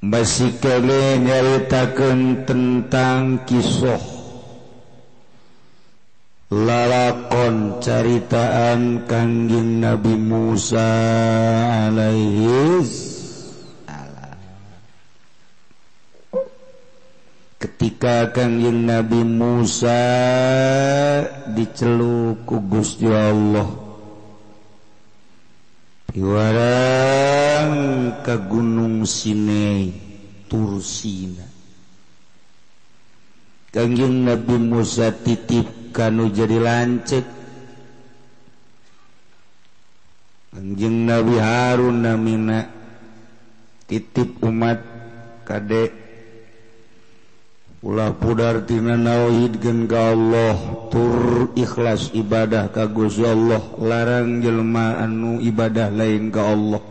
Masih kene nyaritakeun tentang kisah lalakon caritaan Kangjeng Nabi Musa alaihi salam. Ketika Kangjeng Nabi Musa diceluk ku Gusti Allah piwarang ka Gunung Sinai Tursina, Kangjeng Nabi Musa titip kanu jadi lanceuk. Kangjeng Nabi Harun namina titip umat kade ulah pudar tina nauhidkeun ka Allah, tur ikhlas ibadah ka Gusti Allah, larang jelema anu ibadah lain ka Allah.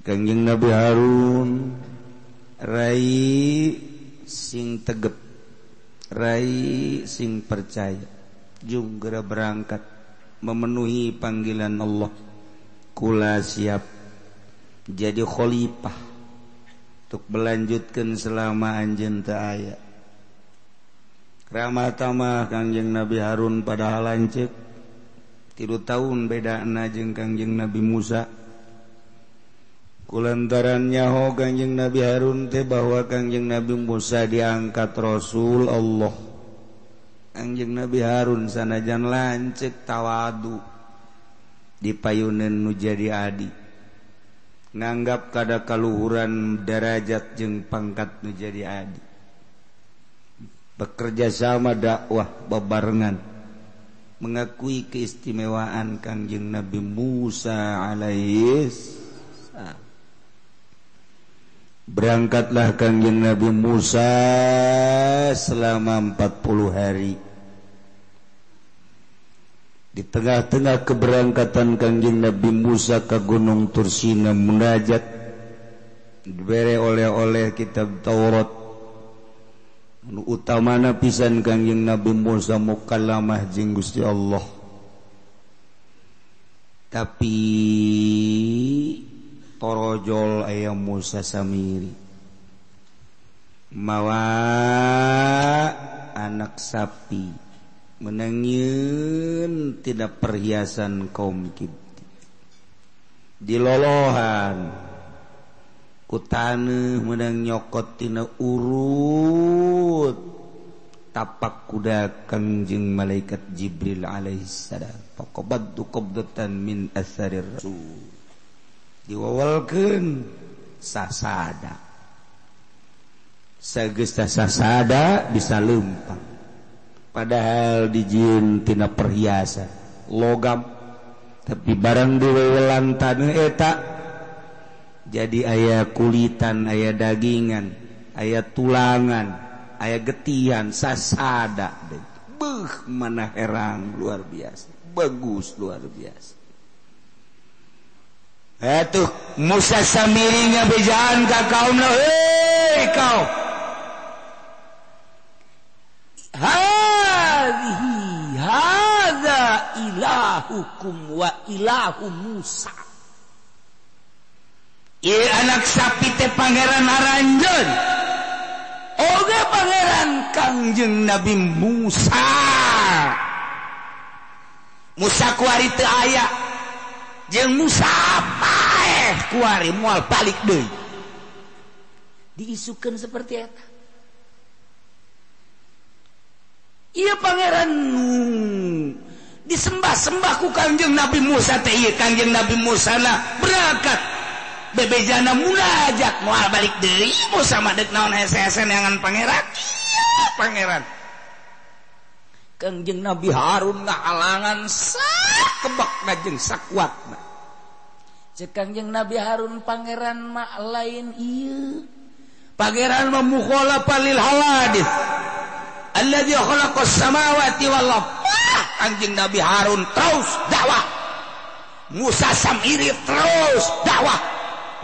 Kangjeng Nabi Harun rai sing tegep, rai sing percaya, jung geura berangkat memenuhi panggilan Allah. Kula siap jadi khalifah untuk melanjutkan selama anjeun teu aya. Ramah tamah Kangjeng Nabi Harun padahal lanceuk 3 tahun bedana jeung Kangjeng Nabi Musa. Kulantaran nyaho Kangjeng Nabi Harun teh bahwa Kangjeng Nabi Musa diangkat Rasul Allah. Kangjeng Nabi Harun sanajan lanceuk tawadu dipayuneun nu jadi adi, nganggap kada kaluhuran derajat jeung pangkat nu jadi adi. Bekerja sama dakwah bebarengan mengakui keistimewaan Kangjeng Nabi Musa alaihi salam. Berangkatlah Kangjeng Nabi Musa selama 40 hari. Di tengah-tengah keberangkatan Kangjeng Nabi Musa ke Gunung Tursina munajat, dibere oleh-oleh kitab Taurat. Nu utamana pisan Kangjeng Nabi Musa mukallamah jeung Gusti Allah. Tapi torojol aya Musa Samiri mawa anak sapi menangin tidak perhiasan kaum Kibti dilolohan ku taneuh menang nyokot tina urut tapak kuda Kangjeng malaikat Jibril alaihissalam. Faqabadtu qabdatan min atharir rasul, diwawalkeun sasada. Sageus sasada bisa leumpang, padahal dijieun tina perhiasan logam, tapi barang diwewelan taneuh eta jadi aya kulitan, aya dagingan, aya tulangan, aya getihan, sasada. Beuh, mana herang luar biasa, bagus luar biasa. Atuh Musa Samiri ngabejaan ka kaumna, hei kau, hadhihi hadza ilahukum wa ilahu Musa. Ieu anak sapi teh pangeran aranjeun, oge pangeran Kangjeng Nabi Musa. Musa kuari teu aya, jeung Musa paeh kuari moal balik deui. Diisukeun seperti eta. Ieu pangeran disembah-sembah ku Kangjeng Nabi Musa teh. Ieu Kangjeng Nabi Musa na berangkat bebejana munajat moal balik deui. Musa mah deuk naon hese-hese neangan pangeran. Ieu pangeran Kangjeng Nabi Harun ngahalangan sakebekna jeung sakuatna. Ceuk Kangjeng Nabi Harun pangeran mah lain ieu. Pangeran mah mukhalafa lil hawadits alladzi khalaqas samawati wal ardh. Kangjeng Nabi Harun terus dakwah, Musa Samiri terus dakwah,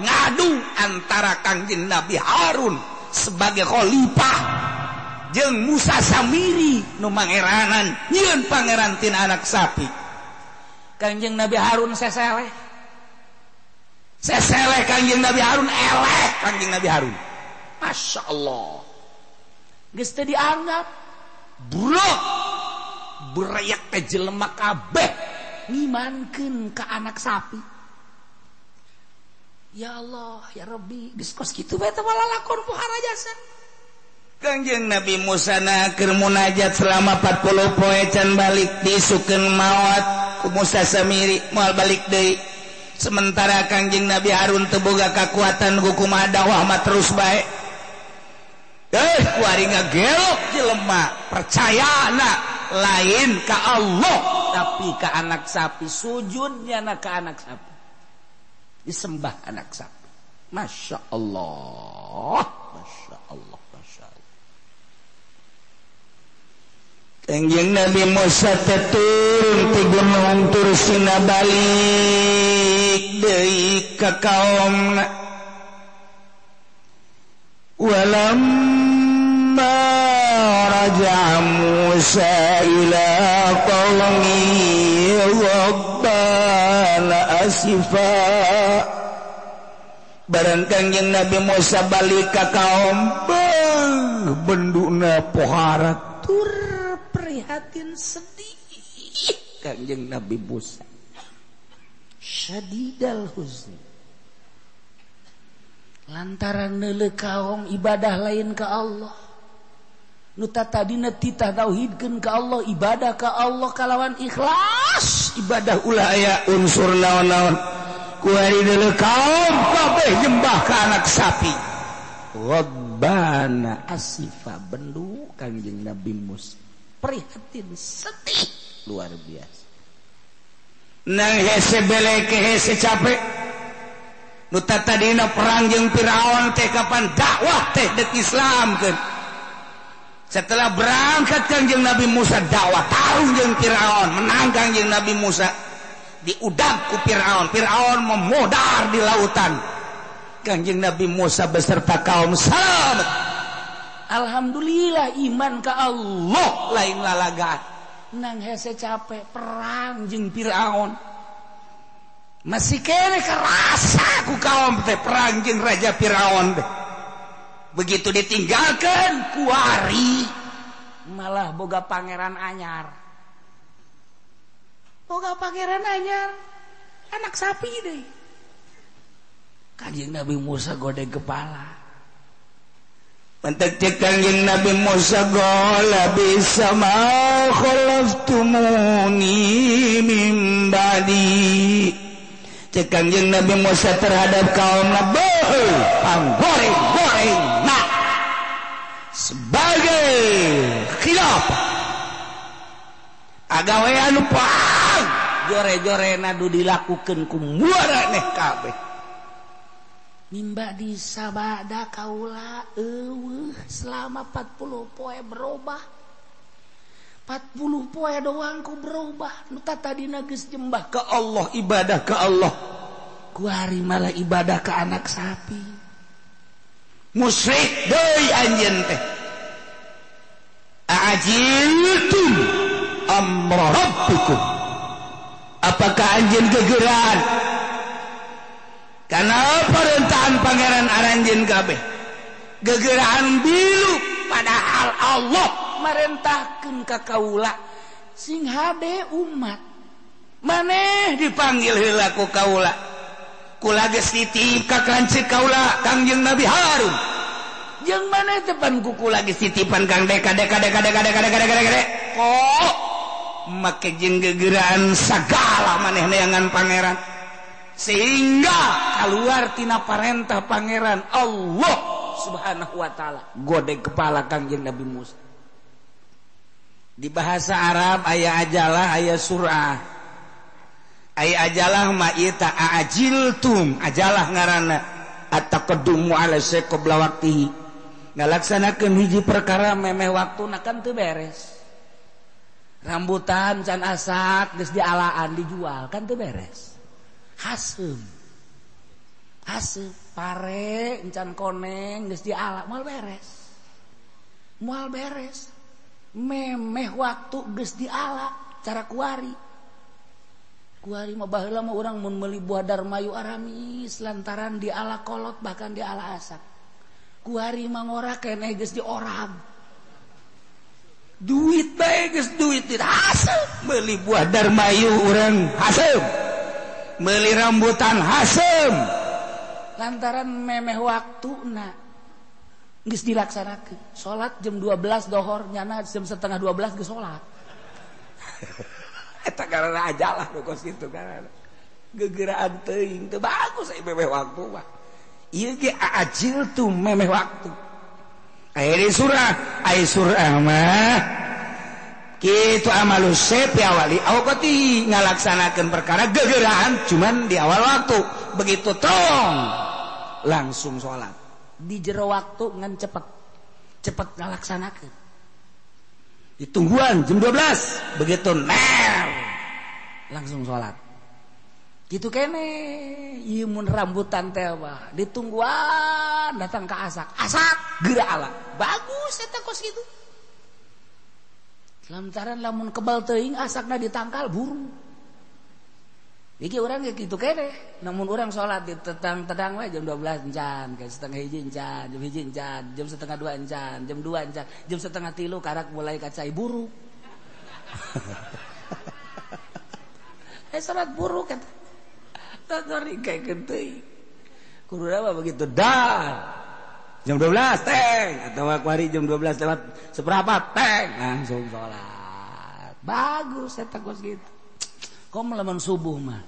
ngadu antara Kangjeng Nabi Harun sebagai khalifah jeung Musa Samiri nu mangeranan nyieun pangeran tina anak sapi. Kangjeng Nabi Harun seseleh. Seseleh Kangjeng Nabi Harun, eleh Kangjeng Nabi Harun. Masya Allah. Geus teu dianggap. Brok. Bereyak teh jelema kabeh ngimankeun ka anak sapi. Ya Allah, ya Rabbi, geus kos kitu bae teh lalakon pohara jasa. Kangjeng Nabi Musa na keur munajat selama 40 poe can balik disukeun maot ku Musa Samiri moal balik deui. Sementara Kangjeng Nabi Harun teu boga kakuatan ku kumaha dakwah mah terus bae. Kuari ngagelok jelema percayana lain ka Allah tapi ka anak sapi, sujudnya na ka anak sapi, disembah anak sapi. Masya Allah, Masya Allah, Masya Allah. Kangjeng Nabi Musa teh turun ti gunung Tursina balik deui ka kaomna. Walamma raja'a Musa ila qaumihi ghabbana asifa. Barang Kangjeng Nabi Musa balik ka kaum, benduna pohara tur prihatin sedih Kangjeng Nabi Musa. Syadidal huzni. Lantaran neuleuh kaum ibadah lain ka Allah. Nu tadina titah tauhidkeun ka Allah, ibadah ka Allah kalawan ikhlas, ibadah ulah aya unsur naon-naon. Kuari deuleuh kaum kabeh nyembah ka anak sapi. Rabbana asifa, bendu Kangjeng Nabi Musa prihatin sedih luar biasa. Nang hese beleke hese capek. Nu tadina perang jeung Firaun teh kapan dakwah teh dek Islamkeun. Setelah berangkat Kangjeng Nabi Musa dakwah tarung jeung Firaun, menang Kangjeng Nabi Musa. Diudag ku Firaun, Firaun memodar di lautan. Kangjeng Nabi Musa beserta kaum selamat. Alhamdulillah iman ka Allah lain lalagaan. Nang hese capek perang jeung Firaun. Masih kene kerasa ku kaum teh perang jeung Raja Firaun teh. Begitu ditinggalkan kuari malah boga pangeran anyar. Boga pangeran anyar anak sapi deui. Kangjeng Nabi Musa godeg kepala. Pentek cek Kangjeng Nabi Musa gola bisa ma khalaftumuni min ba'di. Cek Kangjeng Nabi Musa terhadap kaum Nabi panggoreng-goreng nak sebagai khilafah. Agawe anu pang jore-jore nadu dilakukeun ku muaraneh kabeh. Mimba di sabada kaula eueuh selama 40 poe berubah. 40 poe doang ku berubah. Nu tadina geus jembah ka Allah, ibadah ka Allah. Ku hari malah ibadah ka anak sapi. Musyrik deui anjeun teh. A'ajiltum amra rabbikum. Apakah anjeun gegeran? Karena perintahan pangeran aranjeun kabeh gegeraan bilu padahal Allah marentahkeun ka kaula sing hade umat maneh dipanggil heula ku kaula kula geus titip ka kancik kaula Kangjeng Nabi Harun jeung maneh teh pan ku kula geus titipan Kang Deka Deka Deka Deka Deka Deka Deka Deka kok make jeung gegeraan sagala maneh neangan pangeran sehingga keluar tina parentah pangeran Allah Subhanahu wa taala. Godeg kepala Kangjeng Nabi Musa. Di bahasa Arab aya ajalah aya surah. Aya ajalah ma ieu ta ajiltum, ajalah ngaranna ataqaddumu ala syai' qabla waqtihi. Ngalaksanakeun hiji perkara memeh waktuna kan teu beres. Rambutan can asak geus dialaan dijual kan teu beres. Hasem hasem pare encan koneng geus diala moal beres. Moal beres. Memeh waktu geus diala cara kuari. Kuari mah baheula mah urang mun meuli buah darmayu aramis lantaran di ala kolot bahkan di ala asak. Kuari mah ngora keneh geus diorang. Duit bae geus duit haseup meuli buah darmayu urang haseup. Meuli rambutan haseup. Lantaran memeh waktuna geus dilaksanakeun. Salat jam 12 dohor nyana jam 11:30 geus salat. Eta karena ajalah nu kos kitu karena gegeraan teuing teu bagus ai memeh waktu mah. Ieu ge ajil tu memeh waktu. Aya surah, aya surah mah kitu amalus sepi awali awqati ngalaksanakeun perkara gegeraan cuman di awal waktu. Begitu tong langsung salat. Di jero waktu ngan cepet. Cepet ngalaksanakeun. Ditungguan jam 12 begitu ner langsung sholat gitu kene ieu mun rambutan teh mah ditungguan datang ke asak asak geura ala bagus eta kos kitu lantaran lamun kebal teuing asakna ditangkal buru iki urang ge kitu kene namun urang sholat di tetang-tetang we jam 12 encan ke 12:30 encan jam 1 encan jam 1:30 encan jam 2 encan jam 2:30 karak mulai kacai buruk. Salat buruk eta tadi kayak teuing kudu mah begitu dah jam 12 teng atau kuari jam 12 lewat seberapa teng langsung sholat bagus eta kos kitu. Kom lamun subuh mah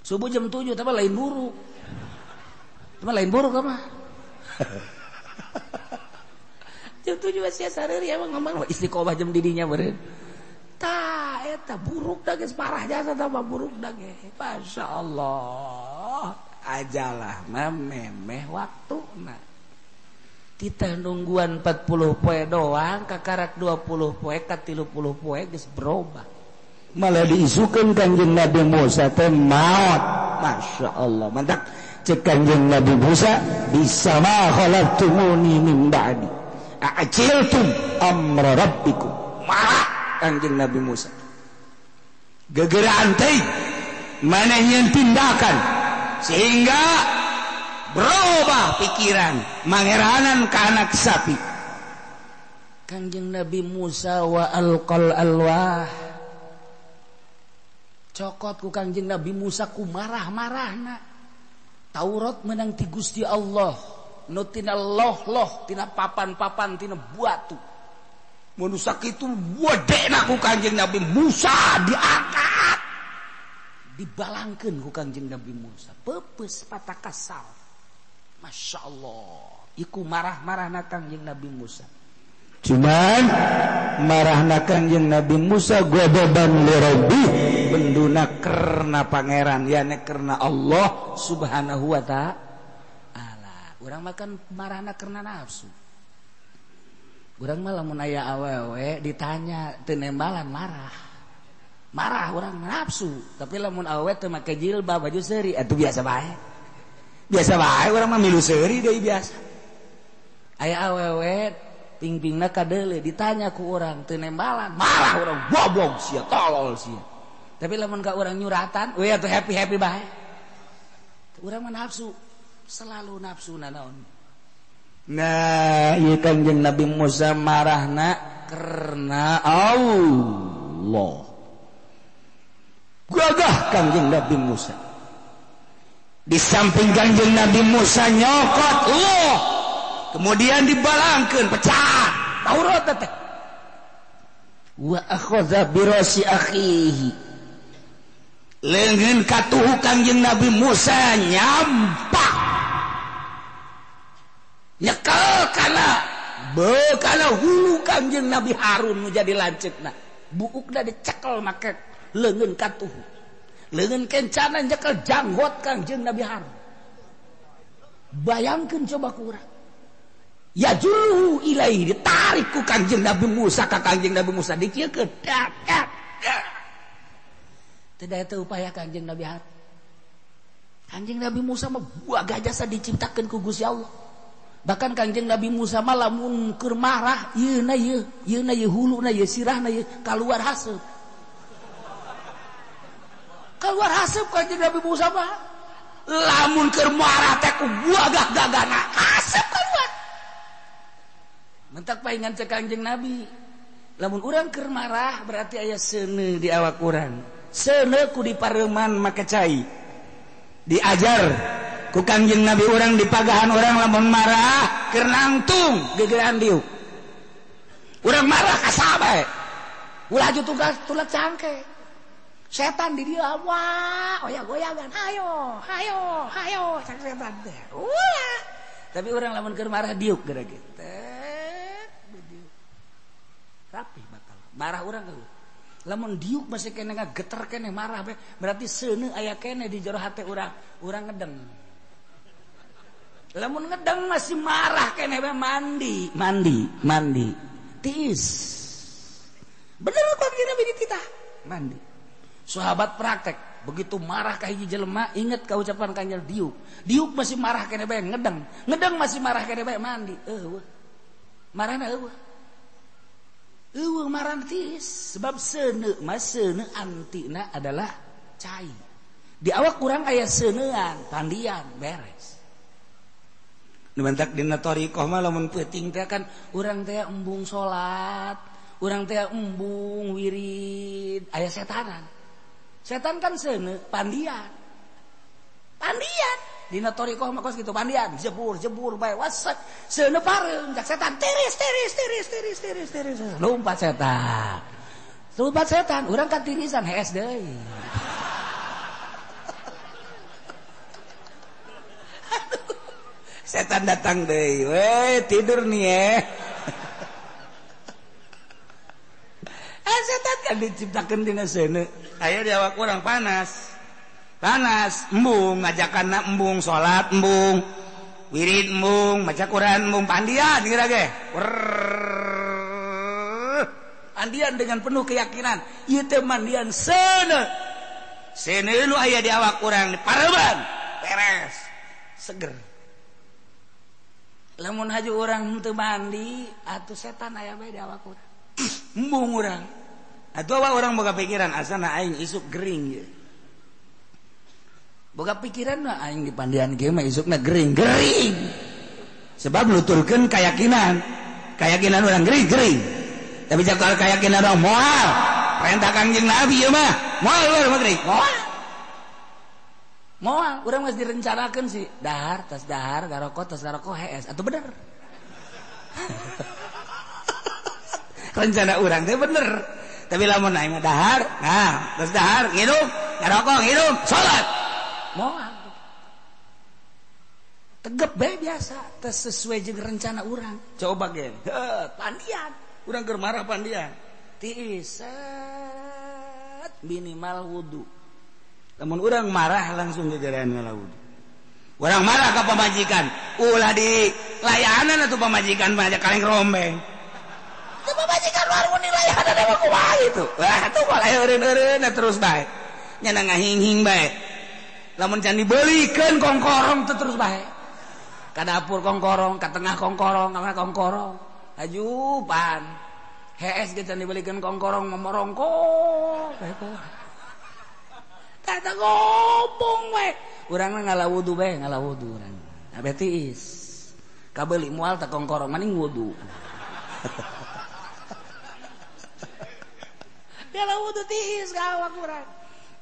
subuh jam 7 tapi lain buruk tapi lain buruk mah jam 7 masih sareuri emang ngomong istiqomah jam didinya beureun tah eta buruk da geus parah jasa tambah buruk da ge masyaallah ajalah mah memeh waktuna kita nungguan 40 poe doang kakarak 20 poe ka 30 poe geus berubah malah diisukeun Kanjeng Nabi Musa teh maot masya Allah mantak cek Kanjeng Nabi Musa bisa ma khalaqtumuni min ba'di a'jiltum amra rabbikum marah Kanjeng Nabi Musa gegeraan teh maneh nyeun tindakan sehingga berubah pikiran mangeranan ka anak sapi Kanjeng Nabi Musa wa alqal alwah cokot ku Kangjeng Nabi Musa ku marah-marahna Taurat menang ti Gusti Allah nu tina loh-loh tina papan-papan tina batu mun sakitu wedena ku Kangjeng Nabi Musa diangkat dibalangkeun ku Kangjeng Nabi Musa peupeus patakasal Masya Allah iku marah-marahna Kangjeng Nabi Musa cuman marahna Kangjeng Nabi Musa godoban li rabbi benduna karena pangeran yani karena Allah subhanahu wa ta'ala. Urang makan marahna karena nafsu. Urang mah lamun aya awewe ditanya teu nembalan marah. Marah urang nafsu, tapi lamun awewe teu make jilbab baju seuri atuh biasa bae. Biasa bae urang mah milu seuri deui biasa. Aya awewe ping-pingna kadeule ditanya ku urang teu nembalan marah urang goblok sia tolol sia. Tapi lamun ka urang nyuratan we atuh happy-happy bae. Urang mah nafsu, selalu nafsu naon. Nah, ieu Kangjeng Nabi Musa marahna karena Allah. Gagah Kangjeng Nabi Musa. Di samping Kangjeng Nabi Musa nyokot Allah, kemudian dibalangkeun pecah Taurat teh. Wa akhadha bi rasi akhihi. Leungeun katuhu Kangjeng Nabi Musa nyampak nyekel kana bekana hulu Kangjeng Nabi Harun nu jadi lanceukna buukna dicekel make leungeun katuhu leungeun kencana nyekel janggot Kangjeng Nabi Harun. Bayangkeun coba ku urang ya juluhu ilaihi ditarik ku Kangjeng Nabi Musa ka Kangjeng Nabi Musa dikieukeun dak dak. Tidak itu upaya Kangjeng Nabi Harun. Kangjeng Nabi Musa mah buah gajasa diciptakeun ku Gusti Allah. Bahkan Kangjeng Nabi Musa mah lamun keur marah ieu na ieu, ieu na ieu huluna ieu sirahna ieu kaluar haseup. Keluar haseup Kanjeng Nabi Musa mah. Lamun keur marah teh ku gagah-gagahna haseup keluar. Mentak paingan cek Kanjeng Nabi. Lamun urang keur marah berarti aya seuneu di awak urang. Seuneu ku dipareuman make cai. Diajar ku Kanjeng Nabi urang dipagahan urang lamun marah keur nangtung gegeran diuk. Urang marah ka saha bae. Ulah aju tugas tulak cangke. Setan di dia wah goyang-goyangan hayo hayo hayo cak setan teh. Ulah. Tapi urang lamun keur marah diuk geura ge. Diuk. Rapi bakal. Marah urang eueuh. Lamun diuk masih keneh ngageter keneh marah bae, berarti seuneu aya keneh di jero hate urang, urang ngedeng. Lamun ngedeng masih marah keneh bae mandi, mandi, mandi. Tiis. Bener kok Nabi dititah mandi. Sahabat praktek, begitu marah ka hiji jelema inget ka ucapan Kanjeng diuk. Diuk masih marah keneh bae ngedeng, ngedeng masih marah keneh bae mandi. Eueuh. Marahna eueuh. Eueuh marah tiis, sebab seuneu mah seuneu antina adalah cai. Di awak kurang aya seuneuan, pandian beres. Nu mantak dina thariqah mah lamun peuting teh kan urang teh embung salat, urang teh embung wirid, aya setanan. Setan kan seuneu pandian. Pandian dina thariqah mah kos kitu pandian, jebur-jebur bae wasak seuneu pareum cak setan tiris tiris tiris tiris tiris tiris lompat setan. Lompat setan, urang katirisan hees deui. Setan datang deui, we tidur nih eh. Setan kan diciptakan dina seuneu. Aya di awak urang panas. Panas, embung ngajakanna embung salat embung, wirid embung, maca Quran embung, pandian kira ge. Pandian dengan penuh keyakinan, ieu teh mandian seuneu. Seuneu nu aya di awak urang dipareuban, beres, seger. Lamun haju urang henteu mandi, atuh setan aya bae di awak urang. Embung urang. Atuh awak urang boga pikiran asana aing isuk gering ye. Boga pikiran mah aing di pandian ge mah isukna gering, gering. Sebab nuturkeun keyakinan. Keyakinan urang gering, gering. Tapi cakal keyakinan urang moal. Perintah Kangjeng Nabi ieu mah, moal urang mah gering, moal. Moal, urang geus direncanakeun sih. Dahar, tas dahar, garoko, tas garoko hees. Atuh bener. Rencana urang teh bener. Tapi lamun aing mah dahar, nah, tas dahar, ngirum, ngarokok, ngirum, salat. Moal. Tegep bae biasa, teu sesuai jeung rencana urang. Coba ge, heuh, pandian. Urang keur marah pandian. Tiis set minimal wudu. Lamun urang marah langsung gegerean ngala wudu. Urang marah ka pamajikan, ulah di layanan atuh pamajikan mah aja kaleng rombeng. Teu pamajikan warung di layanan emang kumaha gitu. Wah, atuh malah eureun-eureun terus bae. Nya ngahinghing bae. Lamun can dibeulikeun kongkorong teu terus bae. Ka dapur kongkorong, ka tengah kongkorong, ka mana kongkorong. Haju pan. Hees ge can dibeulikeun kongkorong momorongkok. Tata ngomong we. Urang mah ngala wudu bae, ngala wudu urang. Nah betiis. Kabeuli moal teh kongkorong maning wudu. Ngala wudu tiis ka awak urang.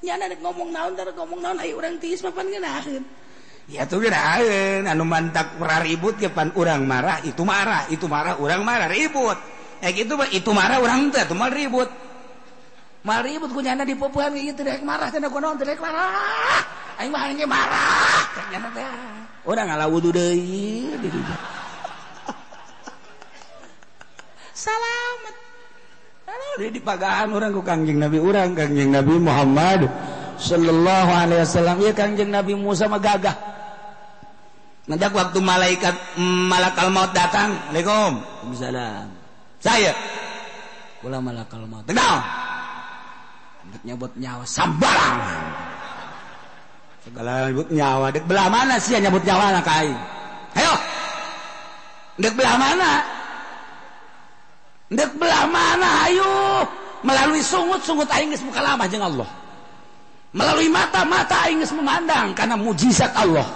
Nyana rek ngomong naon teh ngomong naon ai urang tiis mah pan ngeunaheun. Ya tuh ngeunaheun anu mantak ribut ge pan urang marah, itu marah, itu marah, urang marah ribut. Eh kitu mah itu marah urang teh atuh mal ribut. Mal ribut ku nyana dipopohan kieu teh rek marah teh kunaon teh rek marah. Aing mah hayang ge marah cek nyana teh. Urang ngala wudu deui di dieu. Salamet. Aduh di pagahan urang ku Kangjeng Nabi urang Kangjeng Nabi Muhammad sallallahu alaihi wasallam. Ieu Kangjeng Nabi Musa mah gagah. Nanti waktu malaikat malakal maut datang, Assalamualaikum. Waalaikumsalam. Saya kula malakal maut. Tegal. Dek nyebut nyawa sambarang. Segala nyebut nyawa, dek belah mana sih yang nyebut nyawa anak aing? Ayo. Dek belah mana? Dek belah mana? Ayo. Melalui sungut-sungut aing geus muka lama jeung Allah. Melalui mata-mata aing geus memandang karena mujizat Allah.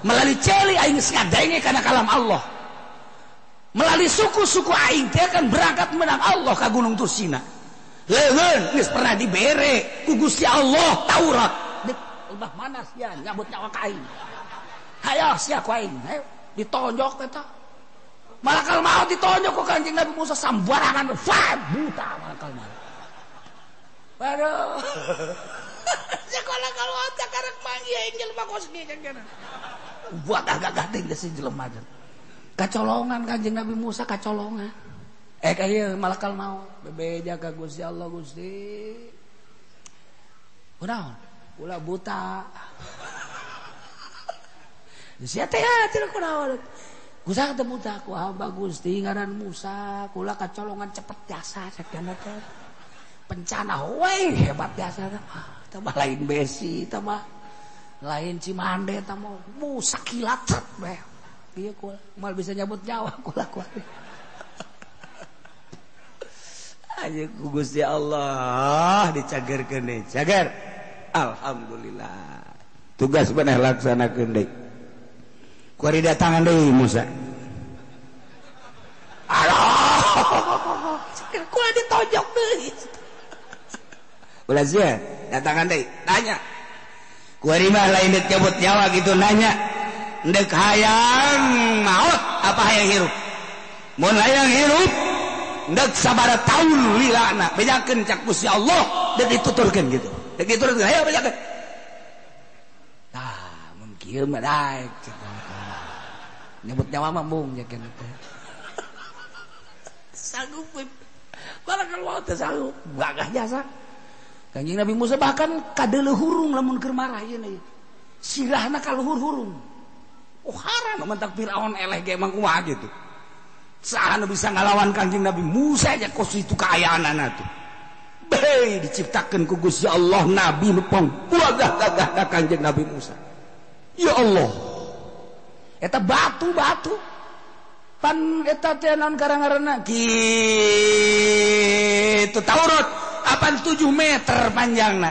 Melalui celi aing geus ngadenge karena kalam Allah. Melalui suku-suku aing teh akan berangkat menang Allah ka Gunung Tursina. Leungeun geus pernah dibere ku Gusti Allah Taurat. Dek lebah mana sia nyabut nyawa ka aing. Hayo sia ku aing, hayo ditonjok eta. Malakal maut ditonjok ku Kanjeng Nabi Musa sambarangan, wah buta malakal maut. Waduh. Sekolah kalau otak karek manggih aing jelema kos kieu kan. Buat gagah teh geus jelema. Kacolongan Kanjeng Nabi Musa kacolongan. Ka malakal maut bebeja ka Gusti Allah Gusti. Kunaon? Ulah buta. Sia teh cenah kunaon? Gusti teh buta ku hamba Gusti ngaran Musa, kula kacolongan cepet jasa sakjana teh. Pencana we hebat jasa teh. Tambah lain besi, tambah lain Cimande, tambah Musa kilat bae. Ieu kula mal bisa nyabut nyawa kula ku. Ayo ku Gusti Allah dicagerkeun deui. Cager. Alhamdulillah. Tugas maneh laksanakeun deui. Kuari datangan deui Musa. Aduh, kula ditonjok deui. Ulah sia, datangan deui, tanya. Kuari mah lain deuk nyabut nyawa gitu nanya. Deuk hayang maot apa hayang hirup? Mun hayang hirup dek sabara tahun lilana bejakeun cak Gusti Allah dek dituturkeun gitu. Dek dituturkeun hayo bejakeun. Tah mun kieu mah daek nyebut nyawa mah mung jakeun teh. Sanggup barakallahu teh sanggup gagah jasa. Kanjeng Nabi Musa bahkan kadeuleuh hurung lamun keur marah ieu ieu. Sirahna ka luhur hurung. Oh haram mentak Firaun eleh ge emang kumaha gitu. Saha nu bisa ngalawan Kanjeng Nabi Musa aja kos itu kaayaanana tuh. Beuh diciptakeun ku Gusti Allah nabi nu pangwagah-gagah ka Kanjeng Nabi Musa. Ya Allah. Eta batu-batu. Pan eta teh naon karang-ngaranna? Kitu Taurat apan 7 meter panjangna.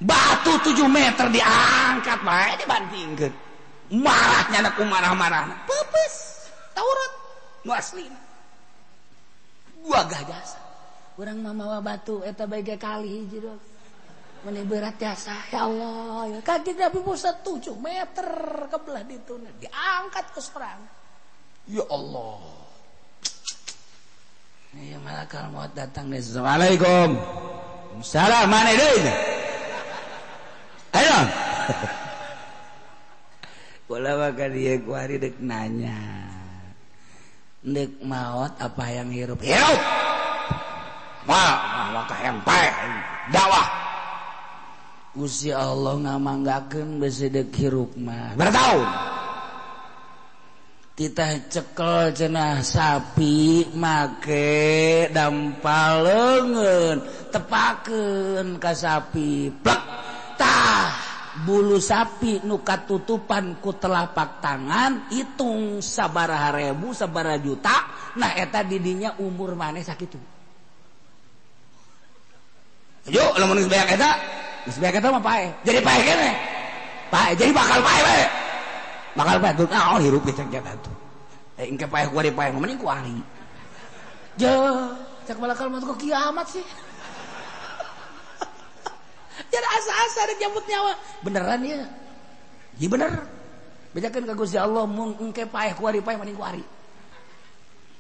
Batu 7 meter diangkat bae dibandingkeun. Marahnya ku marah-marahna. Peupeus Taurat nu aslina. Gagah jasa. Urang mah mawa batu eta bae ge kali hiji doang. Meni berat jasa. Ya Allah, ya Kanjeng Nabi Musa 7 meter ke belah dituna diangkat ku sorang. Ya Allah. Ya malakal maut datang deh. Assalamualaikum. Salam mana deui? Ayo. Kula mah ka dieu ku ari deuk nanya. Ndek maot apa yang hirup? Hirup. Mah maka yang paeh dakwah. Gusti Allah ngamanggakeun besi deuk hirup mah. Bertaun. Titah cekel cenah sapi make dampal leungeun, tepakeun ka sapi. Plek. Tah bulu sapi nu katutupan ku telapak tangan hitung sabaraha ribu sabaraha juta nah eta didinya umur maneh sakitu. Yuk lamun geus beak eta geus beak eta mah paeh jadi paeh keneh paeh jadi bakal paeh bae bakal paeh tuh naon hirup ge cek atuh engke paeh ku ari paeh mah mending ku ari je cek malakal maut kok kiamat sih. Jadi asa-asa rek nyambut nyawa. Beneran ya? Iya bener. Bejakeun ka Gusti Allah mun engke paeh ku ari paeh mending ku ari.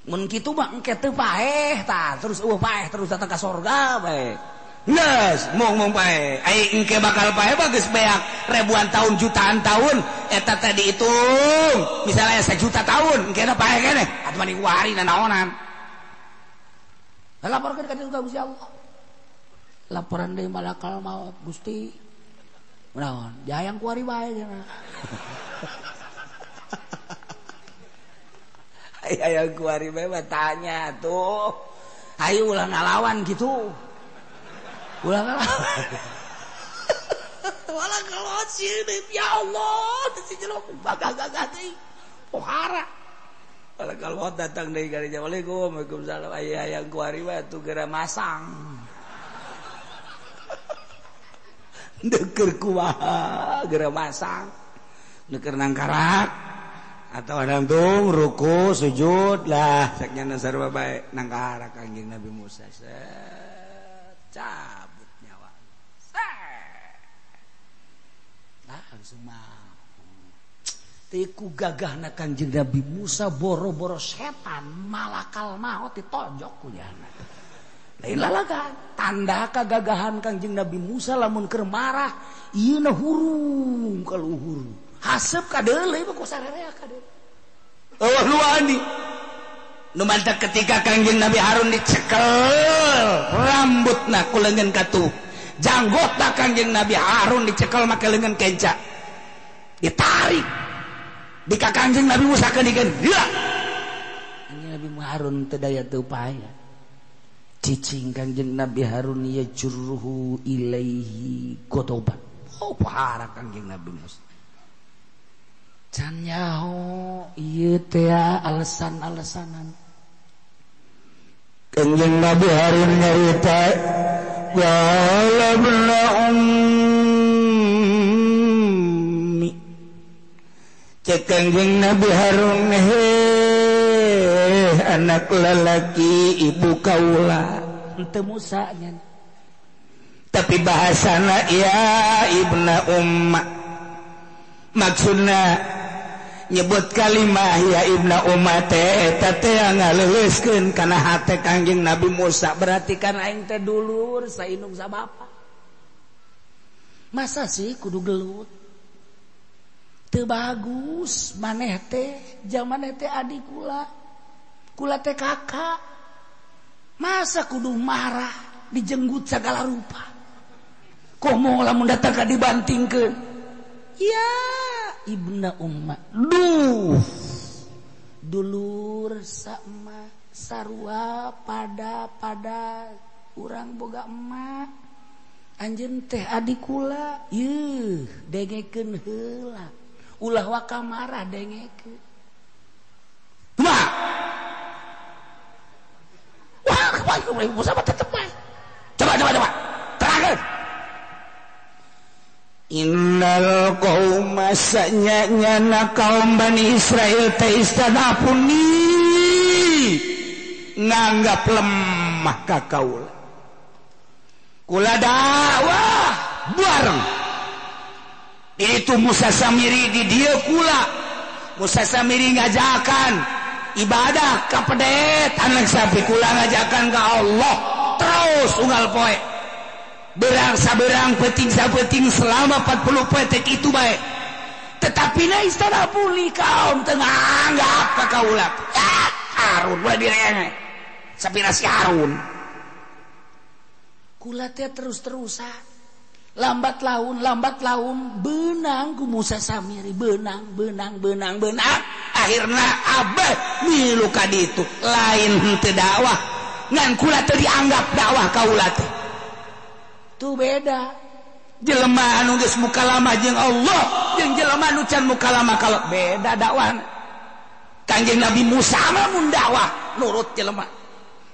Mun kitu mah engke teu paeh tah, terus eueuh paeh terus datang ka sorga bae. Geus, mung paeh. Ai engke bakal paeh mah geus beak ribuan tahun jutaan tahun eta teh dihitung. Misalnya 1 juta tahun engke na paeh keneh atuh mending ku ari nanaonan. Laporkeun ka Gusti Allah. Laporan deui malakal maut Gusti. Naon? Jayang ku ari bae cenah. Hayang ku ari bae mah tanya tuh. Hayu ulah ngalawan kitu. Ulah ngalawan. Malakal maut sieun ya Allah, teu si jelema gagah-gagah teuing. Pohara. Malakal maut datang deui ka dinya. Waalaikumsalam. Waalaikumsalam. Aya hayang ku ari bae atuh geura masang. Deukeur kumaha geura masang. Deukeur nangkarak atau nangtung ruku sujud lah saknyana sarua bae nangkarak Kangjeng Nabi Musa. Set cabut nyawa. Set. Langsung mah tiku gagahna Kangjeng Nabi Musa boro-boro setan malakal maot ditonjok ku jana. Lain lalagan tanda kagagahan Kangjeng Nabi Musa lamun keur marah ieu na hurung ka luhur. Haseup ka deuleu mah ku sararea ka deuleu. Eueuh nu wani. Nu mantak ketika Kangjeng Nabi Harun dicekel rambutna ku leungeun katuh. Janggotna Kangjeng Nabi Harun dicekel make leungeun kenca. Ditarik di Kangjeng Nabi Musa keunigeun. Heula. Kangjeng Nabi Harun teu daya teu upaya. Cicing Kangjeng Nabi Harun yajruhu ilaihi godoban. Oh pahara Kangjeng Nabi Musa. Can nyaho ieu teh alasan-alasanan. Kangjeng Nabi Harun nyarita ya labna ummi. Cek Kangjeng Nabi Harun heh anak lelaki ibu kaula henteu Musa nya. Tapi bahasana ya ibna umma. Maksudna nyebut kalimah ya ibna umma teh eta teh ngaleuleuskeun kana hate Kangjeng Nabi Musa berarti kan aing teh dulur saindung sa bapa. Masa sih kudu gelut? Teu bagus maneh teh jaman teh adik kula. Kula teh kakak. Masa kudu marah dijenggut segala rupa. Komo lamun datang ka dibantingkeun. Ya ibna umma. Duh. Dulur sama sarua pada urang boga emak. Anjeun teh adik kula. Yeuh, dengekeun heula. Ulah waka marah dengekeun. Kumaha? Wah, kumaha Musa mah tetep bae. Coba. Terangkeun. Innal qauma sanyana kaum Bani Israil teh istadafuni nganggap lemah ka kaula. Kula dakwah bareng. Itu Musa Samiri di dieu kula. Musa Samiri ngajakan ibadah ka pedet anak sapi kula ngajakan ka Allah terus unggal poe. Berang saberang peting sapeting selama 40 poe teh kitu bae. Tetapi na istana pulih kaum teu nganggap ka kaula. Ya, Harun ulah direnge. Sapira si Harun. Kula teh terus-terusan. Lambat laun benang ku Musa Samiri benang. Akhirna abah milu ka ditu lain henteu dakwah. Ngan kula teu dianggap dakwah kaula teh. Tuh beda. Jelema anu geus mukalama jeung Allah jeung jelema anu can mukalama kalau beda dakwahna. Kangjeng Nabi Musa mah mun dakwah nurut jelema.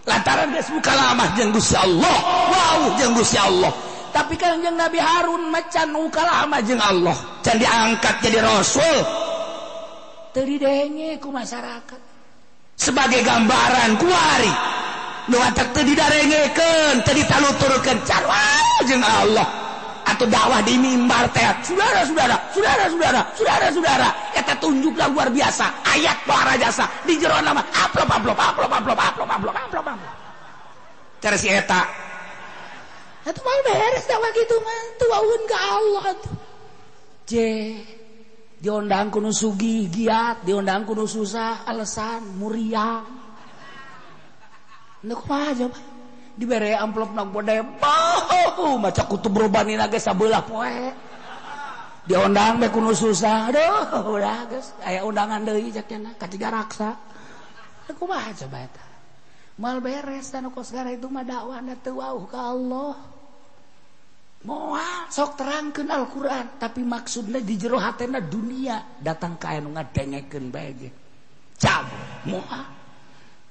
Lantaran geus mukalama jeung Gusti Allah, wau jeung Gusti Allah. Tapi Kangjeng Nabi Harun mah can mukalama jeung Allah, can diangkat jadi rasul. Teu didenge ku masyarakat. Sebagai gambaran kuari nu atak teu didarengekeun, teu ditaluturkeun carwa jeung Allah atau dakwah di mimbar teh saudara-saudara, saudara-saudara, eta tunjuklah luar biasa ayat para jasa di jero nama amplop amplop amplop amplop amplop amplop amplop amplop. Cara si eta atuh mah beres dakwah kitu mah tuaun ka Allah atuh. Je diondang ku nu sugih giat, diondang ku nu susah alasan muriang. Nu kumaha coba dibere amplop na gede bau maca kutub robani ge sabelah poe. Diondang bae ku nu susah. Aduh, udah geus aya undangan deui cek cenah ka tiga raksa. Nu kumaha coba eta? Mal beres dan kos segala itu mah dakwahna teu wauh ka Allah. Moal sok terangkeun Al-Qur'an, tapi maksudna di jero hatena dunia datang ka anu ngadengekeun bae ge. Cab, moal.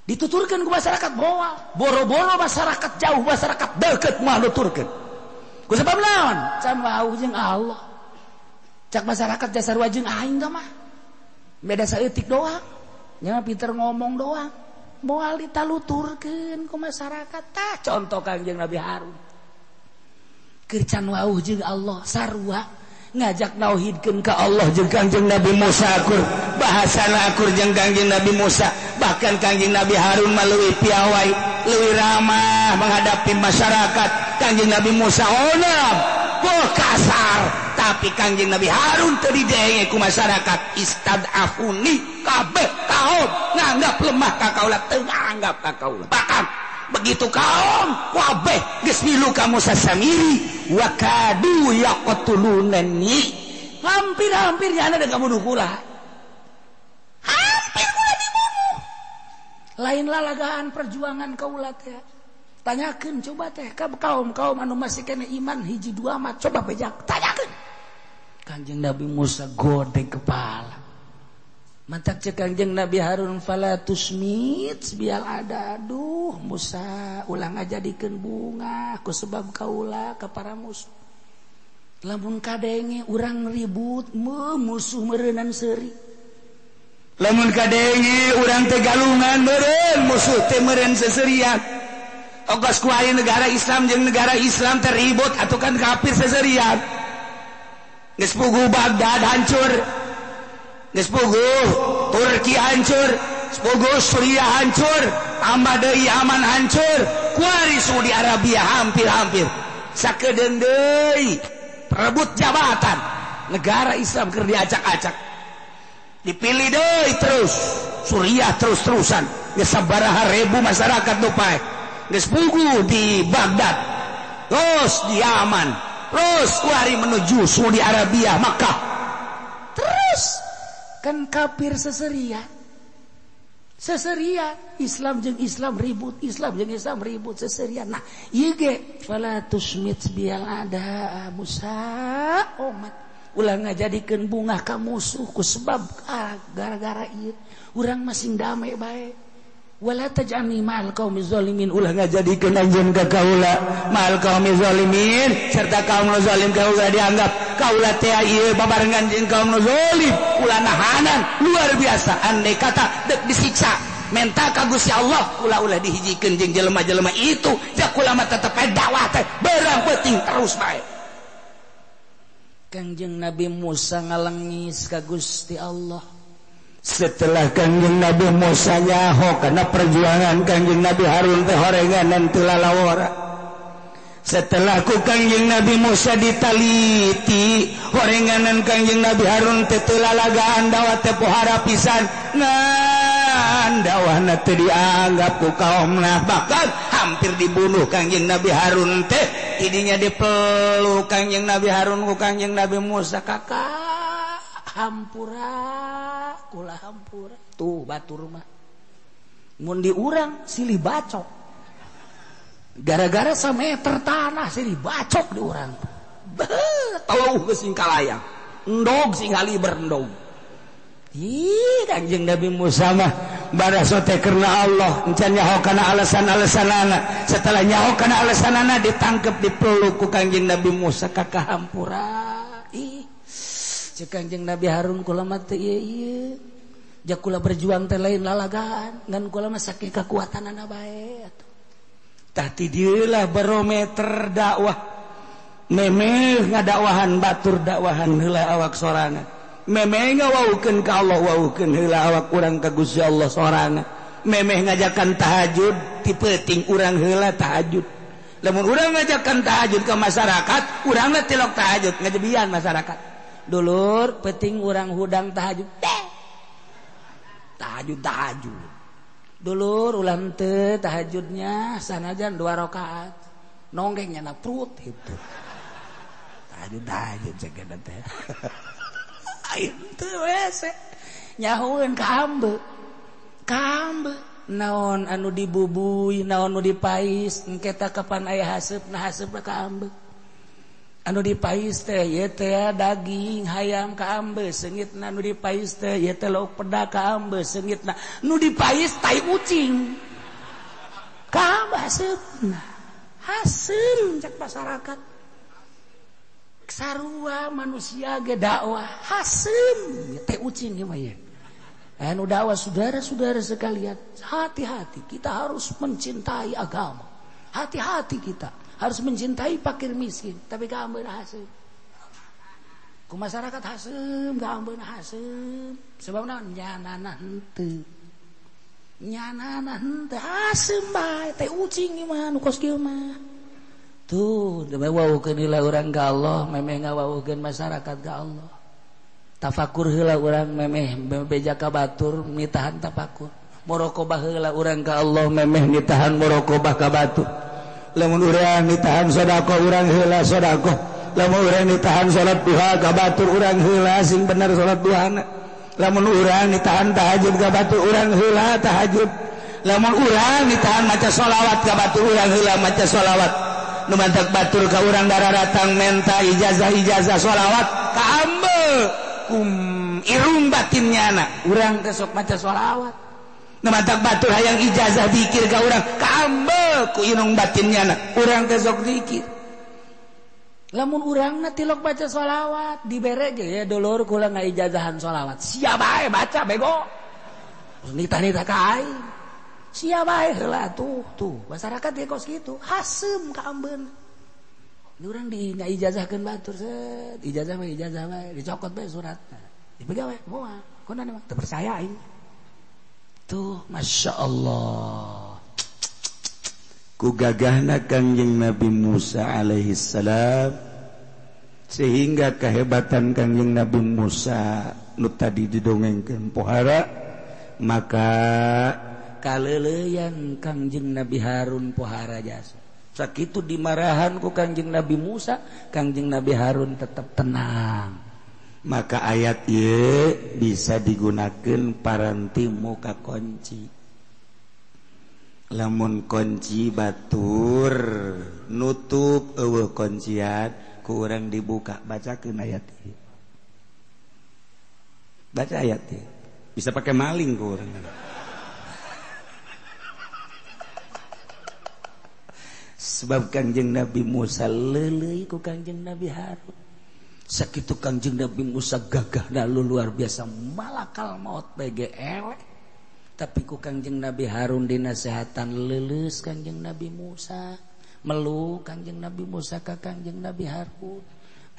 Dituturkeun ku masyarakat moal, boro-boro masyarakat jauh, masyarakat deukeut moal nuturkeun. Ku sebab naon? Can wau jeung Allah. Cak masyarakat jasar jeung aing tah mah. Beda saeutik doang. Nya pinter ngomong doang. Moal ditaluturkeun ku masyarakat. Tah contoh Kangjeng Nabi Harun. Keur can wau jeung Allah sarua ngajak nauhidkeun ka Allah jeung Kangjeng Nabi Musa akur. Bahasana akur jeung Kangjeng Nabi Musa. Bahkan Kangjeng Nabi Harun mah leuwih piawai, leuwih ramah menghadapi masyarakat. Kangjeng Nabi Musa onam, kok kasar, tapi Kangjeng Nabi Harun teu didenge ku masyarakat. Istad'afuni kabeh kaum nganggap lemah ka kaula, teu nganggap ka kaula. Bahkan begitu kaum kabeh geus milu ka Musa Samiri, wa kadu yaqtulunani, hampir-hampir nyana deuk ngabunuh kula. Hampir kula dibunuh. Lain lalagaan perjuangan kaula teh. Tanyakeun coba teh ka kaum-kaum anu masih kena iman hiji dua mah coba bejak tanyakeun. Kanjeng Nabi Musa godeg kepala. Mantak cek Kangjeng Nabi Harun fala tusmit bial ada. Aduh Musa ulah ngajadikeun bunga ku sebab kaula ka para musuh. Lamun kadenge urang ribut musuh meureunnan seuri. Lamun kadenge urang teh galungan meureun musuh teh meureun seserian. Ogos ku aya negara Islam jeung negara Islam teh ribut atuh kan kafir seserian. Geus puguh Baghdad hancur, geus puguh Turki hancur, geus puguh Suriah hancur, tambah deui Yaman hancur, kuari Saudi Arabia hampir-hampir sakedeung deui perebut jabatan negara Islam keur diacak-acak. Dipilih deui terus Suriah terus-terusan geus sabaraha ribu masyarakat nu paeh. Geus puguh di Baghdad, terus di Yaman, terus kuari menuju Saudi Arabia, Makkah. Terus kan kafir seseria. Seseria Islam jeung Islam ribut, Islam jeung Islam ribut seseria. Nah, ieu ge fala tusmit bial ada Musa omat. Ulah ngajadikeun bungah ka musuh ku sebab gara-gara ieu urang masing damai bae. Wala taj'alni ma'al qaumi zalimin, ulah ngajadikeun anjeun ka kaula ma'al qaumi zalimin serta kaum nu zalim. Kaula dianggap kaula teh ieu babarengan jeung kaum nu zalim, ulah nahanan luar biasa. Andai kata deuk disiksa menta ka Gusti Allah, kula ulah dihijikeun jeung jelema-jelema itu, ja kula mah tetep dakwah teh berang peuting terus bae. Kangjeng Nabi Musa ngalengis ka Gusti Allah. Setelah Kangjeng Nabi Musa nyaho karena perjuangan Kangjeng Nabi Harun teh horenganan teu lalawara. Setelah ku Kangjeng Nabi Musa ditaliti horenganan Kangjeng Nabi Harun teh teu lalagaan dakwah teh pohara pisan, ngan dakwahna teu dianggap ku kaumna, bahkan hampir dibunuh Kangjeng Nabi Harun teh. Tidinya dipeluk Kangjeng Nabi Harun ku Kangjeng Nabi Musa, kakak hampura kula hampura. Tuh batur mah mun di urang silih bacok, gara-gara sameter tanah silih bacok di urang. Tauh geus sing kalayang endog sing haliber endog. Ih Kangjeng Nabi Musa mah baraso teh karena Allah encan nyaho kana alasan-alasanana. Setelah nyaho kana alasanana ditangkep dipeluk ku Kangjeng Nabi Musa, kakak hampura. Ih cek Kangjeng Nabi Harun kula mah teu ieu ieu ja kula berjuang teh lain lalagaan ngan kula mah saking kekuatanana bae atuh. Tah ti dieu lah barometer dakwah. Memeh ngadakwahan batur dakwahan heula awak sorangan. Memeh ngawaukeun ka Allah waukeun heula awak urang ka Gusti Allah sorangan. Memeh ngajakan tahajud ti peuting urang heula tahajud. Lamun urang ngajakan tahajud ka masyarakat, urangna tilok tahajud ngajebian masyarakat. Dulur peuting urang hudang tahajud teh. Tahajud tahajud. Dulur ulah henteu tahajudnya sanajan 2 rakaat. Nonggeng nyana perut itu. Tahajud tahajud cek teh. Itu wese nyahueun ka ambe. Ka ambe naon anu dibubui, naon nu dipais, engke tah kapan aya haseupna haseupna ka ambe. Anu dipais teh ieu teh daging hayam ka ambe seungitna, nu dipais teh ieu teh lauk peda ka ambe seungitna, nu dipais tai ucing ka ambe haseupna. Haseum cek masyarakat. Sarua manusia ge dakwah haseum teh ucing ieu mah ye. Anu dakwah saudara-saudara sekalian, hati-hati kita harus mencintai agama. Hati-hati kita harus mencintai fakir miskin, tapi gambeun haseum. Ku masyarakat haseum, gambeun haseum. Sebab naon? Nyanana henteu. Nyanana henteu haseum bae teh ucing ieu mah nu kos kieu mah. Tuh, demi wawuhkeun heula urang ka Allah, memeh ngawawuhkeun masyarakat ka Allah. Tafakur heula urang memeh beja ka batur mitahan tafakur. Muraqabah heula urang ka Allah memeh mitahan muraqabah ka batur. Lamun urang mitahan sedekah urang heula sedekah. Lamun urang ditahan salat duha ka batur urang heula sing bener salat duhana. Lamun urang ditahan tahajud ka batur urang heula tahajud. Lamun urang ditahan maca sholawat ka batur urang heula maca sholawat. Nu mantak batur ka urang dararatang menta ijazah-ijazah sholawat ka ambe kum irung batinnya anak urang teh sok maca sholawat. Nu mantak batur hayang ijazah dikir ka urang ka ambe ku irung batinnya anak urang teh sok dikir. Lamun urangna tilok baca sholawat dibere ge ya dulur kula ngaijazahan sholawat. Sia bae baca bego. Nitah-nitah ka aing. Sia bae heula tuh tuh masyarakat ge kos kitu haseum ka ambeun. Urang di ngaijazahkeun batur set ijazah mah ijazah bae dicokot bae suratna. Dipegang we moal kunaon mah teu percaya aing. Tuh Masya Allah. Ku gagahna Kangjeng Nabi Musa alaihi salam sehingga kehebatan Kangjeng Nabi Musa nu tadi didongengkeun pohara maka kaleuleyan Kangjeng Nabi Harun pohara jasa. Sakitu dimarahan ku Kangjeng Nabi Musa, Kangjeng Nabi Harun tetap tenang. Maka ayat ieu bisa digunakeun paranti muka kunci. Lamun kunci batur nutup eueuh kuncian ku urang dibuka bacakeun ayat ieu. Baca ayat ieu. Bisa pakai maling ku urang. Sebab Kangjeng Nabi Musa leuleuy ku Kangjeng Nabi Harun. Sakitu Kangjeng Nabi Musa gagahna luar biasa malakal maut bae ge eleh. Tapi ku Kangjeng Nabi Harun dinasehatan leuleus Kangjeng Nabi Musa, meluk Kangjeng Nabi Musa ka Kangjeng Nabi Harun.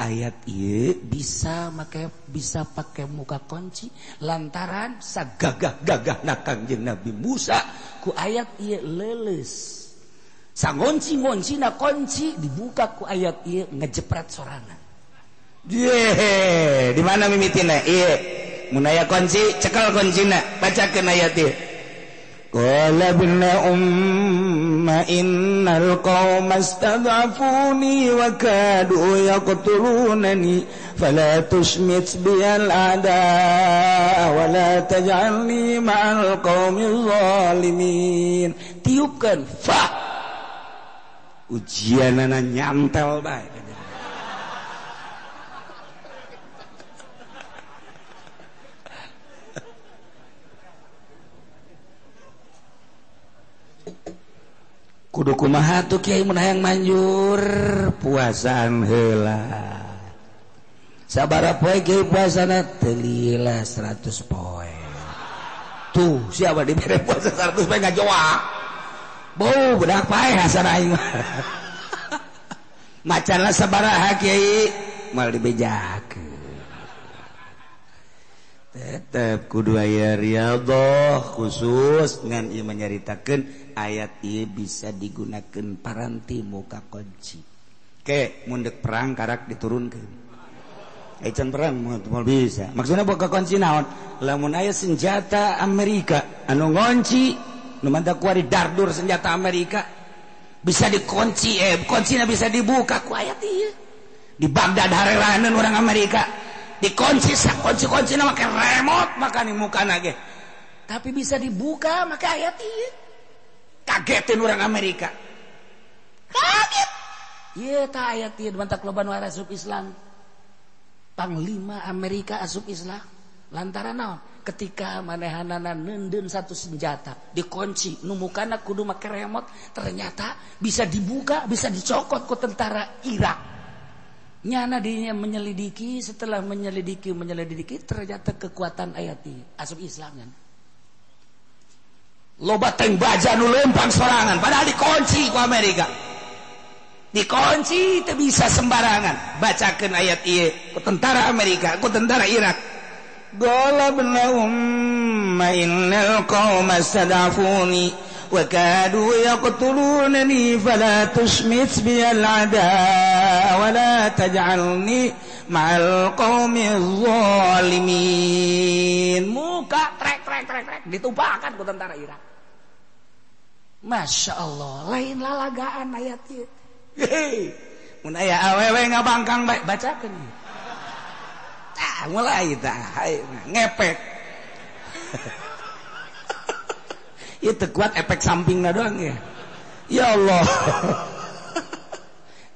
Ayat ieu bisa make bisa pake muka kunci lantaran sagagah-gagahna Kangjeng Nabi Musa ku ayat ieu leuleus. Sangonci-ngoncina kunci dibuka ku ayat ieu ngejepret sorangan. Ye, di mana mimitina? Ieu. Mun aya kunci, cekel kuncina, bacakeun ayat ieu. Qala ibna umma innal qauma istad'afuni wa kadu yaqtulunani fala tushmit biyal a'da wa la taj'alni ma'al qaumil zalimin. Tiupkeun fa ujianana nyantel bae. Kudu kumaha tuh kiai mun hayang manjur puasaan heula. Sabaraha poe kiai puasana teu lila 100 poe. Tuh siapa dibere puasa 100 poe ngajoa. Bau bedak pae hasan aing mah. Macanlah sabaraha kiai moal dibejakeun. Tetep kudu aya riyadhah khusus ngan ieu menyaritakeun ayat ieu bisa digunakeun paranti muka kunci. Ke mun deuk perang karak diturunkeun. Ai can perang moal bisa. Maksudna boga kunci naon? Lamun aya senjata Amerika anu ngonci nu mantak kuari dardur senjata Amerika bisa dikunci, kuncina bisa dibuka ku ayat ieu. Di Baghdad hareraneun urang Amerika dikunci sakunci-kuncina make remote makani mukana ge. Tapi bisa dibuka make ayat ieu. Kagetin orang Amerika. Kaget. Ieu tah ayat ieu mantak loba nu asup Islam. Panglima Amerika asup Islam. Lantaran naon? Ketika manehanana neundeun satu senjata dikunci nu mukana kudu make remote, ternyata bisa dibuka, bisa dicokot ku tentara Irak. Nyana dinya menyelidiki, setelah menyelidiki ternyata kekuatan ayat ieu asup Islam kan. Loba teng baja nu lempang sorangan padahal dikunci ku Amerika. Dikunci teu bisa sembarangan. Bacakeun ayat ieu ku tentara Amerika, ku tentara Irak. Qala umma innal qauma stadafuni wa kadu yaqtulunani fala tushmit bi al-ada wa la taj'alni ma'al qaumi zalimin. Muka trek trek trek trek ditumpakan ku tentara Irak. Masya Allah, lain lalagaan ayat ieu. Hei, mun aya awewe ngabangkang bae bacakeun. Tah mulai tah ngepek. Ieu teu kuat efek sampingna doang ya. Ya Allah.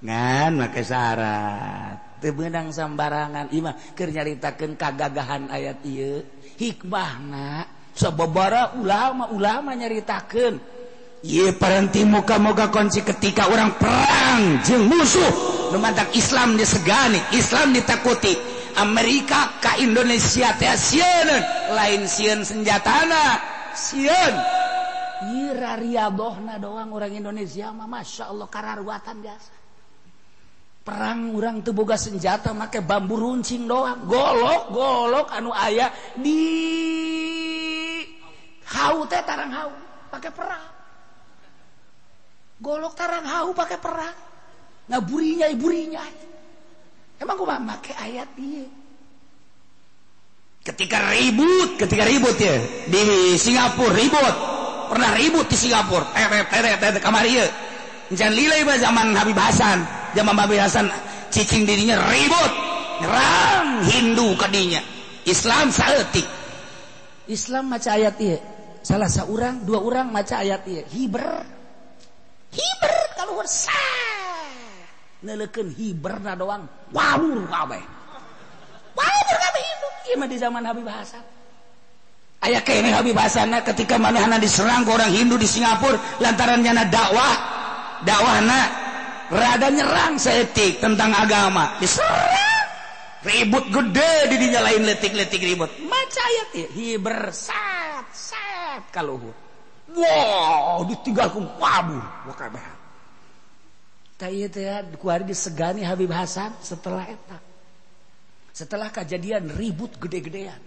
Ngan make syarat. Teu beunang sambarangan ieu mah keur nyaritakeun kagagahan ayat ieu. Hikmahna sababara ulama-ulama nyaritakeun. Ieu parenti muka-muka kunci ketika orang perang jeung musuh nu mantak Islam disegani, Islam ditakuti. Amerika ka Indonesia teh sieun, lain sieun senjatana, sieun. Ieu rariadohna doang orang Indonesia mah Masya Allah kararuatan biasa. Perang urang teu boga senjata make bambu runcing doang, golok-golok anu aya di hau teh tarang hau pake perang. Golok tarang hau pakai perang. Ngaburinya iburinya. Emang gua make ayat ieu. Ketika ribut ya di Singapura ribut. Pernah ribut di Singapura. Teh kamari ieu. Encan lila ieu zaman Habib Hasan. Zaman Habib Hasan cicing dirinya ribut. Nyerang Hindu kadinya. Islam saeutik. Islam maca ayat ieu. Salah saurang, dua orang maca ayat ieu. Hiber. Hiber kaluhur sah neulekeun hiberna doang wawur kabeh wawur kabeh hidup ieu mah di zaman Habib Hasan aya keneh Habib Hasanna ketika manehna diserang ku orang Hindu di Singapura lantaran nyana dakwahna rada nyerang saeutik tentang agama diserang ribut gede di dinya lain letik-letik ribut maca ayat ieu hiber sat sat kaluhur. Wow, ditinggalkan kabur. Wah, tah ieu teh kuari disegani Habib Hasan setelah eta. Setelah kejadian ribut gede-gedean.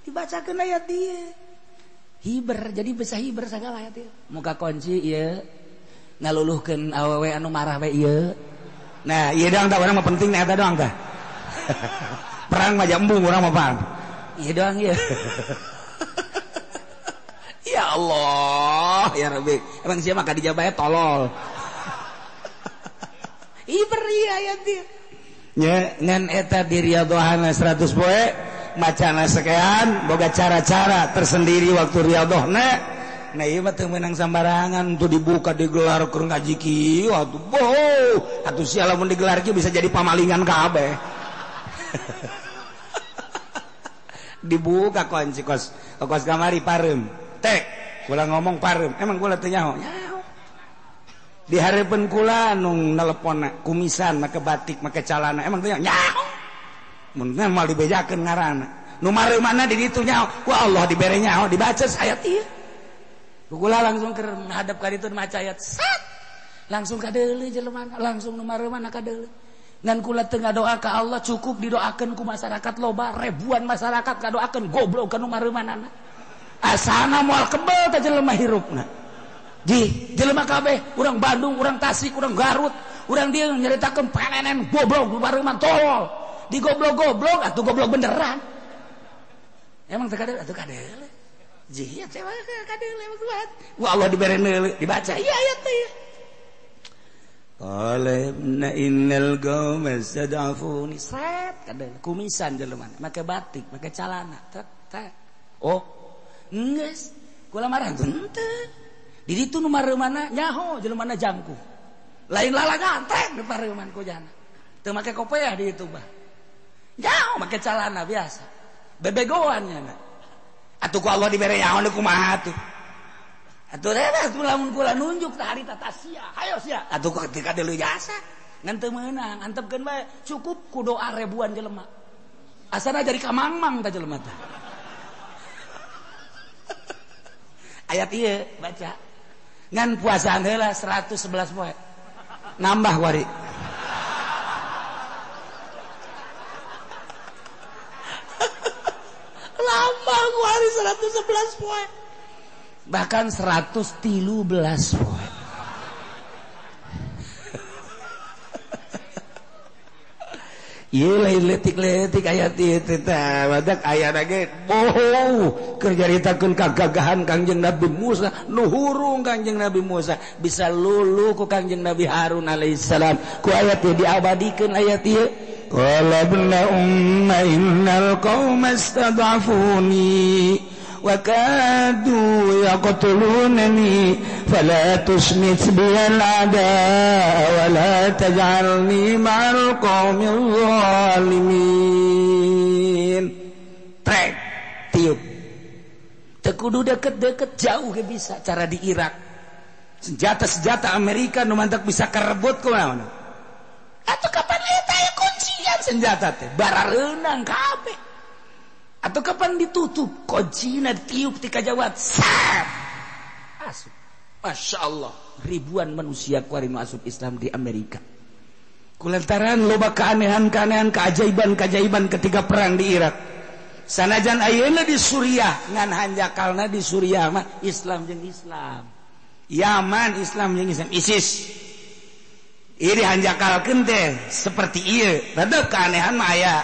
Dibacakeun ayat ieu. Hiber, jadi bisa hiber sagala ayat ieu. Muka kunci ieu ngaluluhkeun awewe anu marah we ieu. Nah, ieu doang tah urang mah penting eta doang tah. Perang mah jambung urang mah paham. Ieu doang ieu. Ya Allah, ya Rabbi. Emang siapa maka dijabahnya tolol. Iber ayat dia. Nya ngan eta diriadhohana 100 poe, macana sekian, boga cara-cara tersendiri waktu riyadhohna. Nah ieu mah teu meunang sambarangan tuh dibuka digelar keur ngaji kieu atuh. Boh, atuh sia lamun digelar kieu bisa jadi pamalingan kabeh. Dibuka kunci kos kamari pareum. Tek, kula ngomong pareum. Emang kula teu nyaho? Nyaho. Di hareupeun kula nu neleponna kumisan make batik make calana. Emang teu nyaho? Mun moal dibejakeun ngaranna. Nu mareumanna di ditu nyaho. Ku Allah dibere nyaho dibaca ayat ieu. Kula langsung keur menghadap ka ditu maca ayat. Sat. Langsung kadeuleu jelema, langsung nu mareumanna kadeuleu. Ngan kula teu ngadoa ka Allah cukup didoakeun ku masyarakat loba, ribuan masyarakat kadoakeun goblok ka nu mareumanana. Asana moal kebel teh jelema hirupna. Ji, jelema kabeh, urang Bandung, urang Tasik, urang Garut, urang dieu nyaritakeun panenen goblok bareuman tolol. Di goblok-goblok atuh goblok beneran. Emang teu kadeuleu atuh kadeuleu. Ji, teh kadeuleu emang kuat. Wa Allah dibere neuleu dibaca ieu ayat teh. Qala inna innal qauma stad'afuni. Sret kadeuleu kumisan jelema make batik, make calana, tek tek. Oh, geus kula marah henteu. Di ditu nu mareumanna nyaho jelemana jangkung. Lain lalagan trek di pareuman ku jana. Teu make kopeah di ditu bah. Nyaho make calana biasa. Bebegoan nya. Atuh ku Allah dibere nyaho nu kumaha atuh. Atuh reh atuh lamun kula nunjuk tah harita tasia. Hayo sia. Atuh ku ketika deuleu jasa. Ngan teu meunang, antepkeun bae, cukup ku doa ribuan jelema. Asana jadi kamangmang tah jelema teh. Ayat ieu baca. Ngan puasaan heula 111 poe. Nambah wari. Nambah wari 111 poe. Bahkan 113 poe. Ieu lain leutik-leutik ayat ieu teh tah badak ayana ge bohong keur nyaritakeun kagagahan Kangjeng Nabi Musa nu hurung Kangjeng Nabi Musa bisa lulu ku Kangjeng Nabi Harun alaihissalam ku ayat ieu diabadikeun ayat ieu qala ibna umma innal qauma istad'afuni wa kadu yaqtulunani fala tusmit bil ada wa la taj'alni ma'al qaumil zalimin. Trek tiup teu kudu deket-deket jauh ge bisa cara di Irak senjata-senjata Amerika nu mantak bisa karebut kumaha atuh kapan eta aya kuncian senjata teh barareunang kabeh atau kapan ditutup kuncina ditiup ti kajawat sap asup. Masya Allah ribuan manusia kuari masuk Islam di Amerika kulantaran loba keanehan-keanehan keajaiban-keajaiban ketika perang di Irak. Sanajan ayeuna di Suriah ngan hanjakalna di Suriah mah Islam jeung Islam, Yaman Islam jeung Islam, ISIS ini hanjakalkeun teh seperti ieu tetep keanehan mah aya.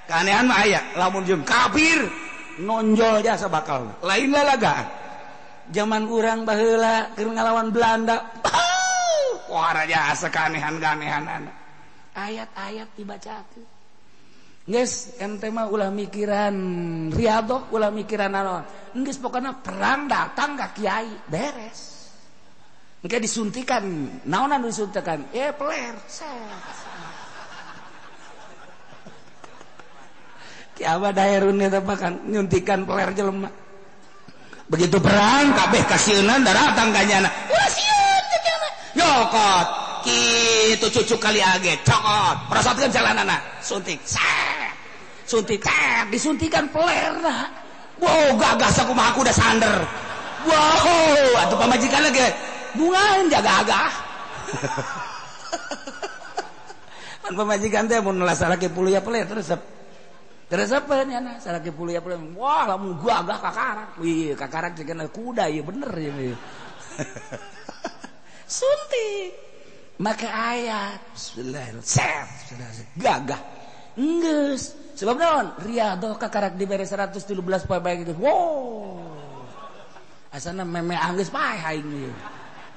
Keanehan mah aya lamun jeung kafir nonjol jasa bakal lain lalagaan. Zaman urang baheula keur ngalawan Belanda wah jasa keanehan-keanehanana ayat-ayat dibacakeun geus ente mah ulah mikiran riadoh ulah mikiran naon geus pokona perang datang ka kiai beres engke disuntikan naonan disuntikan peler set. Ki abah daerun eta kan nyuntikan peler jelema. Begitu perang kabeh kasieunan daratang ka nyana. Ulah sieun teh nyana. Nyokot kitu cucu kali age cokot prosotkeun jalanana suntik set. Suntik set disuntikan pelerna. Wow gagah sakumaha kuda sander. Wow atuh pamajikan ge bungaeun jaga-agah. Pan pamajikan teh mun salaki puluh ya peler terus terus apa nyana salaki puluh ya peler. Wah lamun gagah kakarak. Wih kakarak jeung kuda ieu bener ieu. Suntik make ayat bismillahirrahmanirrahim gagah geus sebab naon riadoh kakarak dibere 113 poe bae gitu. Wow asana meme anggeus paeh aing ieu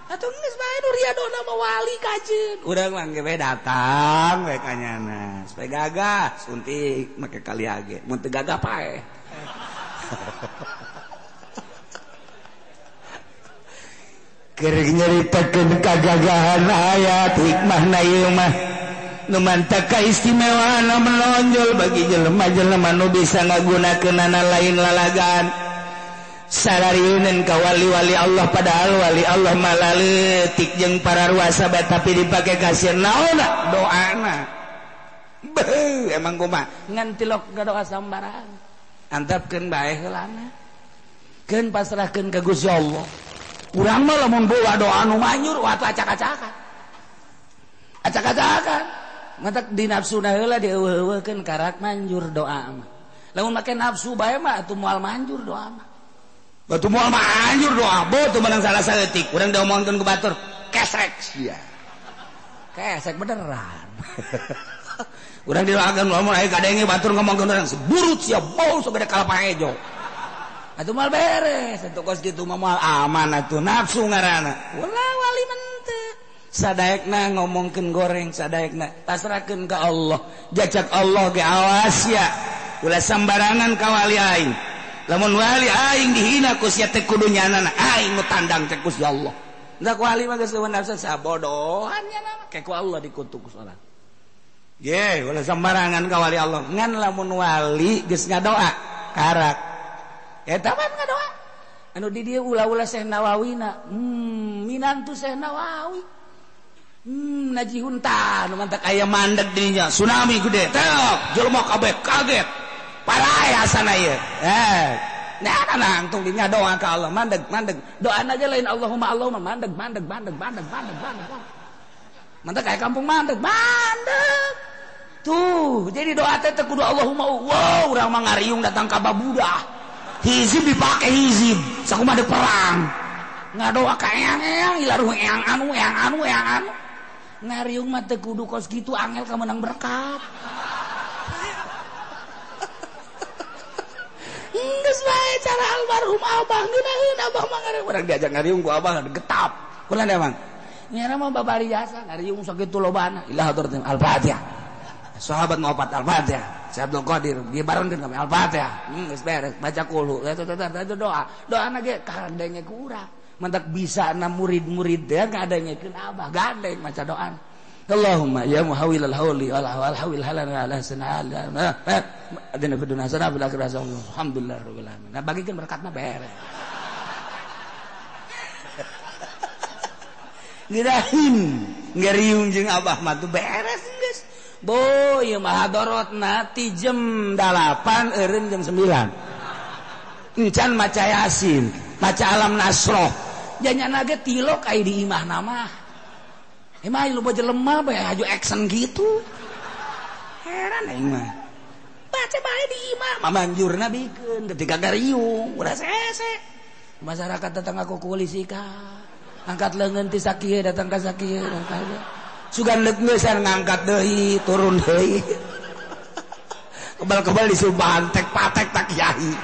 atuh geus bae nu riadohna mah wali kajeun urang mah ge datang we ka nyana supaya gagah suntik make kali age mun teu gagah paeh. Keur nyaritakeun kagagahan ayat hikmahna ieu mah nu mantak kaistimewaanna menonjol bagi jelema-jelema nu bisa ngagunakeunana lain lalagaan sararieuneun ka wali-wali Allah padahal wali Allah mah laleutik jeung para ruasa bae tapi dipake kasieun naonna doana beuh emang kumaha ngan tilok ngadoa sambarang antepkeun bae heulana keun pasrahkeun ka Gusti Allah. Urang mah lamun bawa doa nu manjur wah acak-acakan. Acak-acakan. Matak di nafsuna heula dieuweuh-euweuhkeun karak manjur doa mah. Lamun make nafsu bae mah atuh moal manjur doa mah. Batu moal manjur doa, bo teu meunang salah saeutik. Urang diomongkeun ku batur, kesrek sia. Kesrek beneran. Urang didoakeun ngomong aya kadenge batur ngomongkeun urang seburut sia bau sagede kalapa hejo. Atuh moal beres, atuh kos kitu mah moal aman atuh nafsu ngaranna. Ulah wali mente. Sadaekna ngomongkeun goreng, sadaekna pasrahkeun ka Allah. Jajak Allah ge awas ya. Ulah sambarangan ka wali aing. Lamun wali aing dihina ku sia teh kudu nyanana aing nu tandang teh ku si Allah. Ndak wali mah geus eueuh nafsu sabodohan nya mah ke ku Allah dikutuk ku saurang. Ye, ulah sambarangan ka wali Allah. Ngan lamun wali geus ngadoa karak. Eta mah ngadoa. Anu di dieu ulah-ulah Syekh Nawawina. Minantu Syekh Nawawi. Najihun tah nu mantak aya mandeg dirinya tsunami gede tek jelema kabeh kaget parai asana ieu nah nangtung dinya doa ka Allah mandeg mandeg doana aja lain Allahumma Allahumma mandeg mandeg mandeg mandeg mandeg mandeg mantak aya kampung mandeg mandeg tuh jadi doa teh teu kudu Allahumma wow urang mah ngariung datang ka babudah hizib dipake hizib sakumaha deuk perang ngadoa ka eyang-eyang ilaruh eyang anu eyang anu eyang anu ngariung mah teu kudu kos kitu angel ka menang berkat. Geus bae cara almarhum abah ngeunaheun abah mah ngariung urang diajak ngariung ku abah getap. Kulan emang. Nyara mah babari jasa ngariung sakitu lobana ilah hadratin al-Fatihah. Sahabat mau opat al-Fatihah. Syekh Abdul Qadir dia barengkeun kami al-Fatihah. Geus beres baca qulhu eta doa. Doana ge kadenge ku urang. Mantak bisa na murid-murid dia ngadengekeun abah gandeng maca doa. Allahumma ya muhawilal hauli wal hawil halana ala sanal adina fid dunya hasanah fil akhirati hasanah alhamdulillah rabbil alamin. Nah bagikeun berkatna beres. Ngirahin ngariung jeung abah mah tuh beres geus. Bo ieu mah hadorotna ti jam 8 eureun jam 9. Encan maca Yasin, maca Alam Nasroh. Janya ge tilok ai di imah nama. Emang lu baca lemah bae haju action gitu. Heran aing mah. Baca bae di imah, mamanjurna bikeun ketika gariung, udah sese. Masyarakat datang aku polisi ka. Angkat leungeun ti sakieu datang ka sakieu. Sugan leuk geus ngangkat deui, turun deui. Kebal-kebal disumpahan tek patek tak kiai.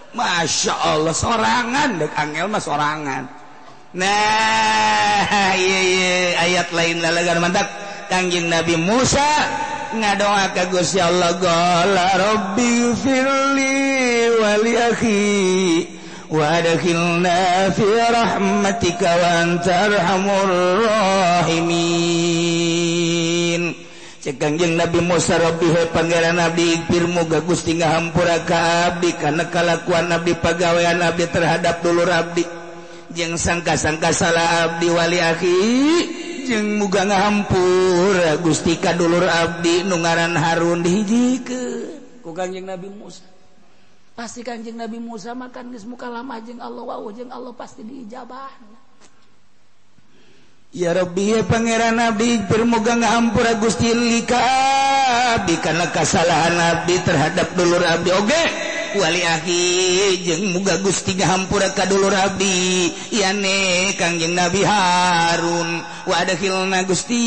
Masya Allah sorangan dek angel mah sorangan. Nah iya iya ayat lain lalagan mantap Kangjeng Nabi Musa ngadoa ka Gusti Allah qala rabbi firli wa li akhi wa adkhilna fi rahmatika wa anta arhamur rahimin. Cek Kangjeng Nabi Musa Rabbi he pangeran abdi ikpir muga Gusti ngahampura ka abdi kana kalakuan abdi pagawean abdi terhadap dulur abdi jeung sangka-sangka salah abdi wali akhi jeung muga ngahampura Gusti ka dulur abdi nu ngaran Harun dihijikeun ku Kangjeng Nabi Musa. Pasti Kangjeng Nabi Musa makan geus mukalamah jeung Allah wau jeung Allah pasti diijabah. Ya Rabbi ya pangeran abdi bermoga ngahampura Gusti li ka abdi kana kasalahan abdi terhadap dulur abdi oge wali akhi jeung muga Gusti ngahampura ka dulur abdi yane Kangjeng Nabi Harun wa adkhilna Gusti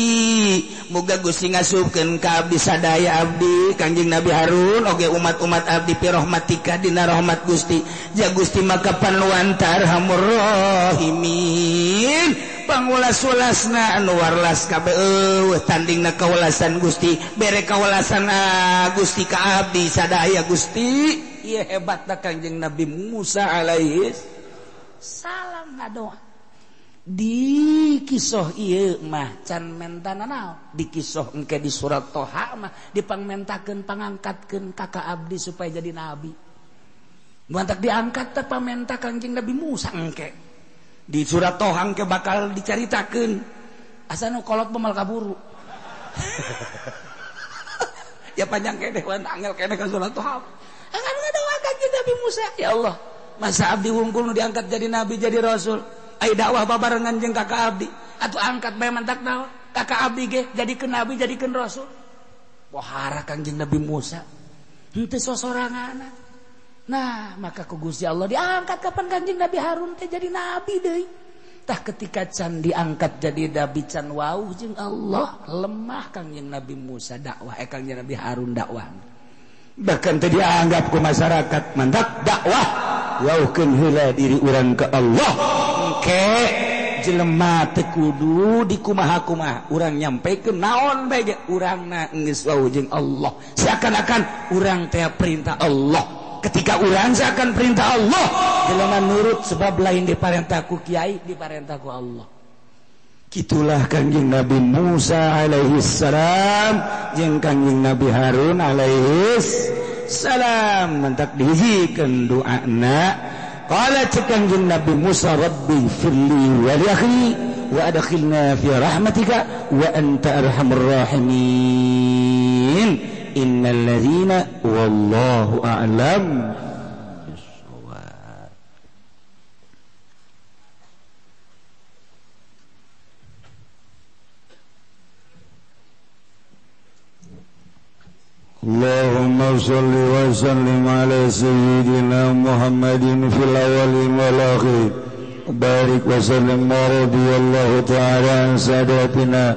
muga Gusti ngasupkeun ka abdi sadaya abdi Kangjeng Nabi Harun oge umat-umat abdi fi rahmatika dina rahmat Gusti ja Gusti maka panuantar hamur rahimin pangulas-ulasna anu warlas kabeh eueuh tandingna kawelasan Gusti bere kawelasan Gusti ka abdi sadaya Gusti ieu hebatna Kangjeng Nabi Musa alaihi salam ngadoa di kisoh ieu mah can mentana naon di kisoh engke di surat Toha mah dipangmentakeun pangangkatkeun kakak abdi supaya jadi nabi mantak diangkat teh pamenta Kangjeng Nabi Musa engke di surat Tohang ke bakal dicaritakeun asa nu kolot pemal kaburu ya panjang keneh wan angel keneh ka surat Tohang akan ngadoa Kangjeng Nabi Musa ya Allah masa abdi wungkul nu diangkat jadi nabi jadi rasul ai dakwah babarengan jeung kakak abdi atuh angkat bae mantak naon kakak abdi ge jadikeun nabi jadikeun rasul pohara Kangjeng Nabi Musa henteu sosoranganna. Nah maka ku Gusti Allah diangkat kapan Kangjeng Nabi Harun teh jadi nabi deui. Tah ketika can diangkat jadi nabi can wauh jeung Allah lemah Kangjeng Nabi Musa dakwah Kangjeng Nabi Harun dakwah. Bahkan teh dianggap ku masyarakat mantak dakwah wauhkeun heula diri urang ka Allah. Engke jelema teu kudu dikumaha-kumaha urang nyampekeun naon bae ge urangna geus wauh jeung Allah. Seakan-akan urang teh perintah Allah. Ketika urang seakan perintah Allah jelema nurut sebab lain diparentah ku kiai diparentah ku Allah. Kitulah Kangjeng Nabi Musa alaihi salam jeung Kangjeng Nabi Harun alaihi salam mantak dihijikeun doana. Qala cek Kangjeng Nabi Musa rabbi firli wa li akhi wa adkhilna fi rahmatika wa anta arhamur rahimin. Innal ladzina wallahu a'lam. اللهم صل وسلم على سيدنا محمد في الأولين والآخرين بارك وسلم ورضي الله تعالى عن ساداتنا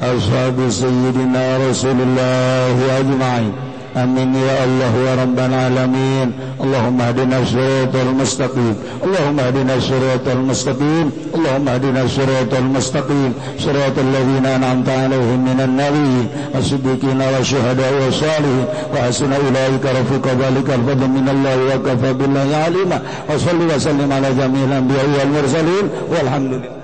أصحاب سيدنا رسول الله أجمعين. آمين يا الله يا رب العالمين. اللهم اهدنا الصراط المستقيم، اللهم اهدنا الصراط المستقيم، اللهم اهدنا الصراط المستقيم، صراط الذين أنعمت عليهم من النبيين والصديقين والشهداء والصالحين وحسن أولئك رفيقا. ذلك الفضل من الله وكفى بالله عليما. وصل وسلم على جميع الأنبياء والمرسلين والحمد لله.